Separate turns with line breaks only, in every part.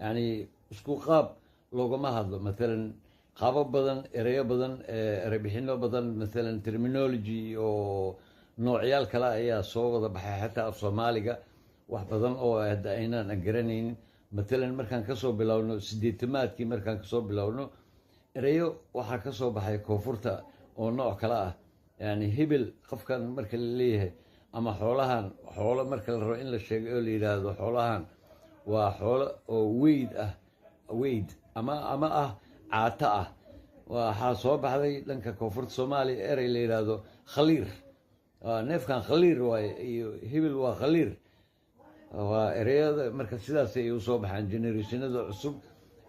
Yani isku qaab loogama hadlo. Matalan qaabo badan, ereyo badan, ereybixino badan, matalan terminology oo noocyaal kale ayaa soo wada baxay. Xataa af Soomaaliga wax badan oo hadda aynaan garanaynin. Matalan markaan kasoo bilowno 80-aadkii, markaan kasoo bilowno, ereyo waxaa kasoo baxay koonfurta oo nooc kale ah. Yani hebel, qofkan marka la leeyahay ama xoolahan, xoolo marka la rabo in la sheego oo la yidhaahdo xoolahan waa xoolo oo weyd ah, weyd ama ah caato ah, waxaa soo baxday dhanka koonfurta Soomaaliya erey la yidhaahdo khaliir. Neefkan khaliir waaye iyo hebel waa khaliir. Waa ereyada marka sidaas ay usoo baxaan. Generationada cusub,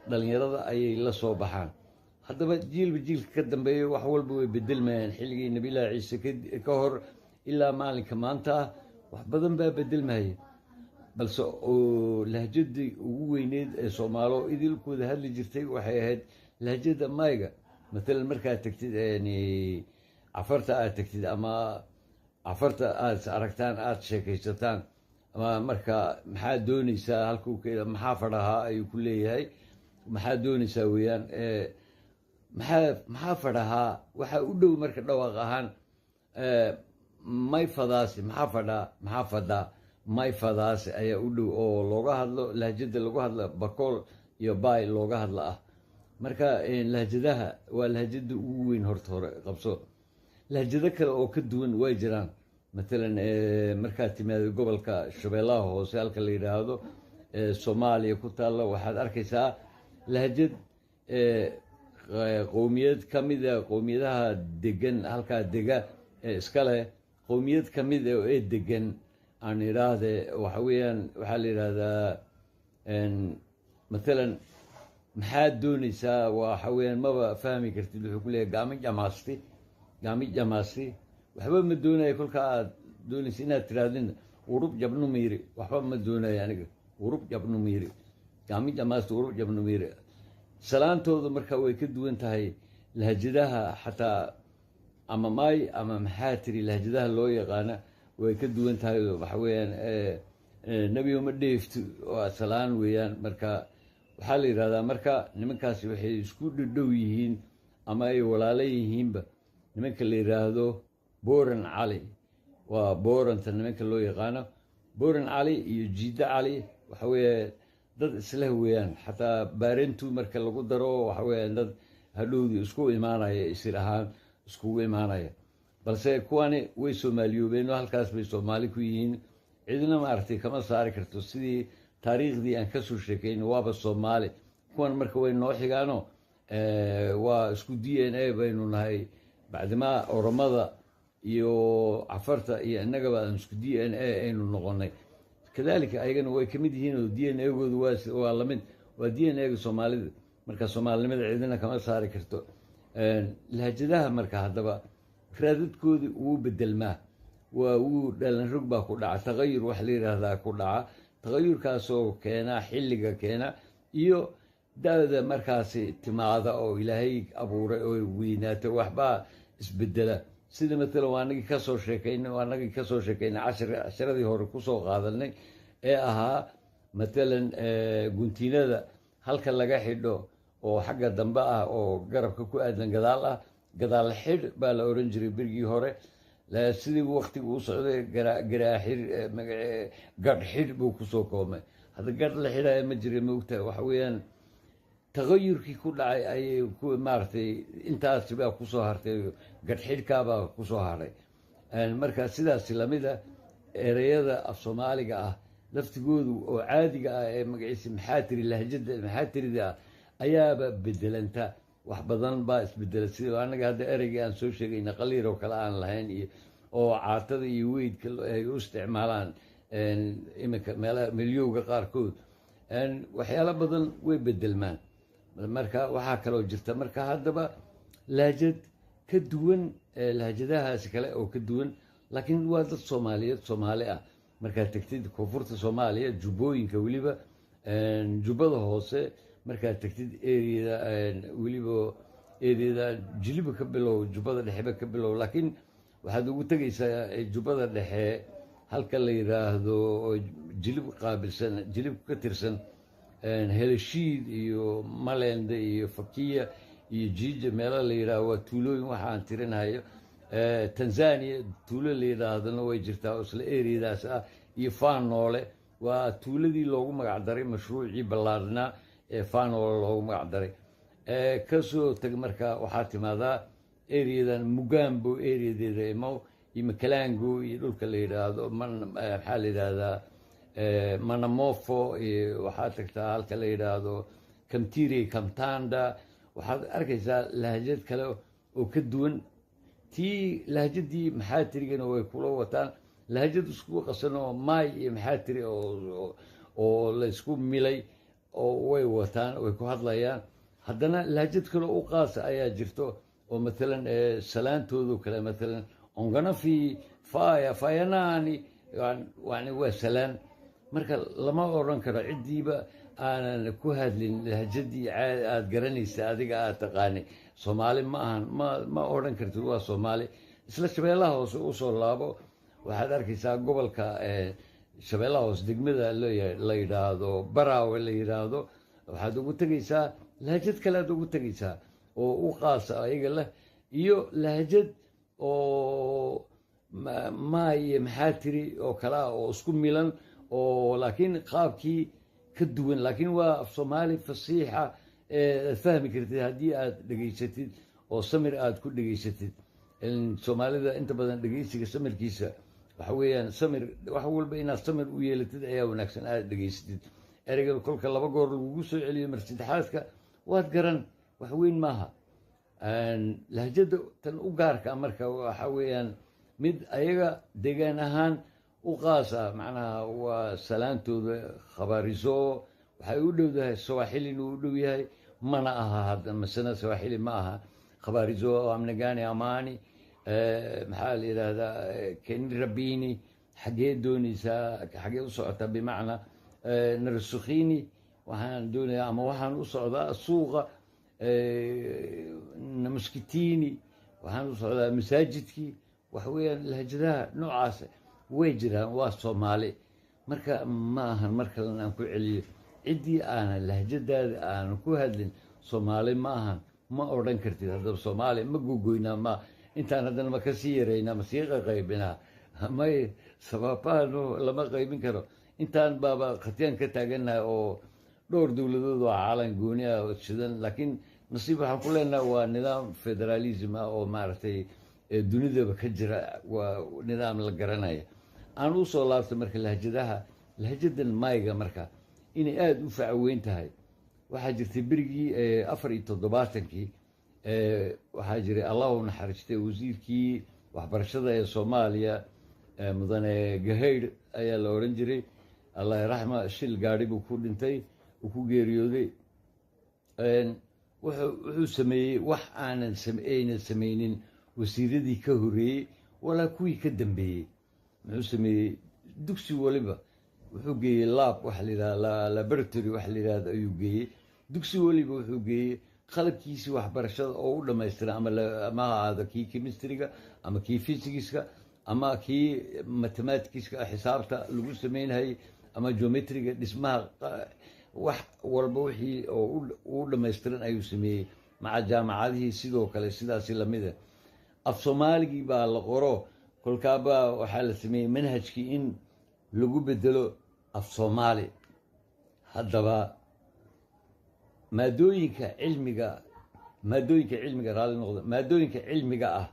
dhalinyarada ayay la soo baxaan. Haddaba jiilba jiilka ka dambeeya wax walba way bedelmayaan. Xilligii Nabiyullaahi Ciise ka hor ilaa maalinka maanta ah wax badan baa bedelmaya, balse oo lahjadii ugu weyneyd ee Soomaalo idilkooda hadli jirtay waxay ahayd lahjada Mayga. Matalan markaad tagtid Cafarta, aad tagtid ama Cafarta aad is aragtaan, aada sheekaysataan, ama marka maxaa dooneysaa, halkuu maxaa fadhahaa ayuu ku leeyahay. Maxaa dooneysaa weeyaan, maxaa fadhahaa waxaa u dhow marka dhawaaq ahaan may fadaasi. Maxaa fadhaa, maxaa fadhaa, may fadaasi ayaa u dhow oo looga hadlo lahjada lagu hadla Bakool iyo Baay looga hadla ah. Marka lahjadaha waa lahjada ugu weyn. Horta hore qabso, lahjado kale oo ka duwan way jiraan. Matalan markaad timaado gobolka Shabeellaha Hoose, halka la yidhaahdo Soomaaliya ku taalla, waxaad arkaysaa lahjad qowmiyad ka mida qowmiyadaha degan halkaa dega ee iska leh, qowmiyad ka mid ee degan aan idhaahde. Waxa weeyaan waxaa la yidhaahdaa matalan maxaad dooneysaa, waxa weeyaan maba fahmi kartid. Wuxuu ku leeyahay gaami jamaasti, gaami jamaasti, waxba ma doonayo. Kolka aad doonaysa inaad tirahdina urub jabnu miiri, waxba ma doonayo aniga, urub jabnu miiri, gaami jamaasti, urub jabnu miiri. Salaantooda marka way ka duwan tahay lahjadaha xataa ama maay ama maxaa tiri, lahjadaha loo yaqaana way ka duwan tahay. Waxa weeyaan nebiyo ma dheefti, waa salaan weeyaan. Marka waxaa la yidhahdaa marka nimankaasi waxay isku dhadhow yihiin ama ay walaalo yihiinba nimanka la yidhaahdo Boran Cali. Waa Booranta nimanka loo yaqaano, Boran Cali iyo Jiida Cali, waxa weeye dad isleh weeyaan. Xataa Baarentu marka lagu daro, waxa weeyaan dad hadhowdii isku imaanaya, isir ahaan iskugu imaanaya. Balse kuwani way soomaaliyoobeen oo halkaas bay Soomaali ku yihiin. Cidna maaragtay kama saari karto. Sidii taariikhdii aan kasoo sheekayn, waaba Soomaali kuwan. Marka way noo xigaano, waa isku DNA baynu nahay. Bacdimaa Oromada iyo Cafarta iyo innagaba aan isku DNA aynu noqonay, kadalika ayagana way kamid yihiin oo DNA-goodu waa lamid, waa DNA-ga Soomaalida. Marka soomaalinimada cidina kama saari karto. Lahjadaha marka haddaba raadadkoodii wuu bedelmaa, waa wuu dhalan rog baa ku dhaca, tagayur wax la yidhaahdaa ku dhaca. Tagayurkaasoo keena xilliga keena iyo da-da markaasi timaada oo Ilaahay abuuray oo weynaata, waxbaa isbedela. Sida matalan waa anagii kasoo sheekaynay, waa anagii kasoo sheekaynay casharadii hore kusoo qaadanay ee ahaa matalan guntiinada halka laga xidho oo xagga dambe ah oo garabka ku aadan, gadaal ah, gadaal xidh baa la oran jiray berigii hore. Sidii waktigu u socday garaaxir, gadh xidh buu kusoo koobmay. Hadda gadh la xidhaya ma jira, maogtahay. Waxa weeyaan tagayurkii ku dhacay ayay ku maaragtay intaasi baa kusoo hartay, gadhxidhkaabaa kusoo hadhay. Marka sidaasi lamida ereyada af Soomaaliga ah laftigoodu oo caadiga ah ee magaciisa maxaa tiri, lahjada maxaa tirida ah ayaaba bedelanta. Wax badan baa isbedela. Sida anaga hadda ereygii aan soo sheegayna, qaliir oo kale aan lahayn iyo oo caatada iyo weydka ay u isticmaalaan iminka meelaha milyowga qaarkood, waxyaalo badan way bedelmaan. Marka waxaa kaloo jirta marka haddaba lahjad ka duwan lahjadahaasi kale oo ka duwan, laakiin waa dad Soomaaliyeed, Soomaali ah. Markaad tegtid koonfurta Soomaaliya, Jubbooyinka, weliba Jubbada Hoose, markaad tegtid areada, weliba areada Jiliba ka bilow, Jubbada Dhexeba ka bilow, laakiin waxaad ugu tegaysaa Jubbada Dhexe halka la yidhaahdo oo Jilib qaabilsan, Jilib ka tirsan. Heleshiid iyo Malende iyo Fakiya iyo Jiija, meelo la yidhahdo, waa tuulooyin waxa aan tirinahayo. Tanzania tuulo la yidhaahdana way jirtaa oo isla eriyadaas ah, iyo Faanoole, waa tuuladii loogu magacdaray mashruucii ballaarnaa ee Faanoole loogu magacdaray. Kasoo tag marka, waxaa timaadaa eriyadan Mugambo, eriyadeeda imow, iyo Makalango iyo dhulka la yidhaahdo, maxaa la yidhaahdaa, Manamofo, iyo waxaa tagtaa halka la yidhaahdo Kamtiri, Kamtanda. Waxaad arkaysaa lahjad kale oo ka duwan tii lahjadii maxaa tirigana way kula wataan, lahjad isku qasan oo Maay iyo maxaa tiri oo la isku milay oo way wataan, way ku hadlayaan. Haddana lahjad kale u qaasa ayaa jirto oo matalan salaantoodo kale, matalan onganafi faya fayanani, yani waa salaan. Marka lama odhan karo ciddiiba aanan ku hadlin lahjadii aad garanaysa, adiga aad taqaanay, Soomaali ma ahan, ma odhan kartid waa Soomaali. Isla Shabeellaha Hoose usoo laabo, waxaad arkaysaa gobolka Shabeellaha Hoose degmada la yidhaahdo Baraawe la yidhaahdo, waxaad ugu tegaysaa lahjad kale aad ugu tegaysaa oo u qaasa ayaga leh, iyo lahjad oo Maay iyo maxaa tiri oo kale ah oo isku milan oo laakiin qaabkii ka duwan, laakiin waa af Soomaali fasiixa aad fahmi kartid haddii aad dhegaysatid oo samir aad ku dhegaysatid. Soomaalida inta badan dhegeysiga samirkiisa waxa weeyaan samir, wax walba inaad samir u yeelatid ayaa wanaagsan, aad dhegaysatid ereyga kolka laba goor lagugu soo celiyo, mar saddexaadka waad garan, wax weyn maaha. Lahjada tan u gaarka marka waxa weeyaan mid ayaga deegaan ahaan u qaasa, macnaha waa salaantooda khabaariso, waxay u dhowdahay Sawaaxilina u dhow yahay, mana aha hadda masana Sawaaxili ma aha. Khabaariso, amnagani, amani, maxaa la yidhahdaa, keni rabini, xaggee doonaysaa, xaggee u socotaa, bimacnaa narasukhini, waxaan doonayaa ama waxaan u socdaa suuqa, namuskitini, waxaan u socdaa masaajidkii. Waxa weeyaan lahjadaha noocaas way jiraan, waa Soomaali. Marka ma ahan, mar kalena aan ku celiyo, ciddii aanan lahjadaada aanan ku hadlin Soomaali ma ahan ma odhan kartid. Haddaba Soomaali ma gogoynaa, ma intaan haddana ma kasii yaraynaa, ma sii qaqaybinaa? May, sababano lama qaybin karo. Intaan baaba khatyaan ka taagannahay oo dhowr dowladood oo caalan gooni ah sidan, laakiin nasiib waxaan ku leenahay waa nidaam federalism ah oo maaragtay dunidaba ka jira, waa nidaam la garanaya. Aan usoo laabtay marka lahjadaha, lahjadan Mayga marka inay aada u facaweyn tahay. Waxaa jirtay berigii 74-kii, waxaa jiray, Allah u naxariistay, wasiirkii waxbarashada ee Soomaaliya, mudane Gahaydh ayaa la odhan jiray, Allah raxma, shil gaadhi buu ku dhintay, uu ku geeriyooday. Wuxuu sameeyey wax aanan aynan sameynin wasiiradii ka horreeyey walaa kuwii ka dambeeyey. Muxuu sameeyey? Dugsi waliba wuxuu geeyey lab waxa la yidhahda, laboratory waxa la yidhahda ayuu geeyey. Dugsi waliba wuxuu geeyey qalabkiisii waxbarashada oo u dhammaystiran, ama ha ahaado kii chemistryga ama kii physicska ama kii mathematicska xisaabta lagu sameynayay ama geometryga dhismaha, wax walba wixii oo u dhammaystiran ayuu sameeyey. Maca jaamacadihii sidoo kale sidaasi lamida. Af Soomaaligii baa la qoro, kolkaabaa waxaa la sameeyey manhajkii in lagu bedelo af Soomaali. Haddaba maadooyinka cilmiga, raalli noqda, maadooyinka cilmiga ah.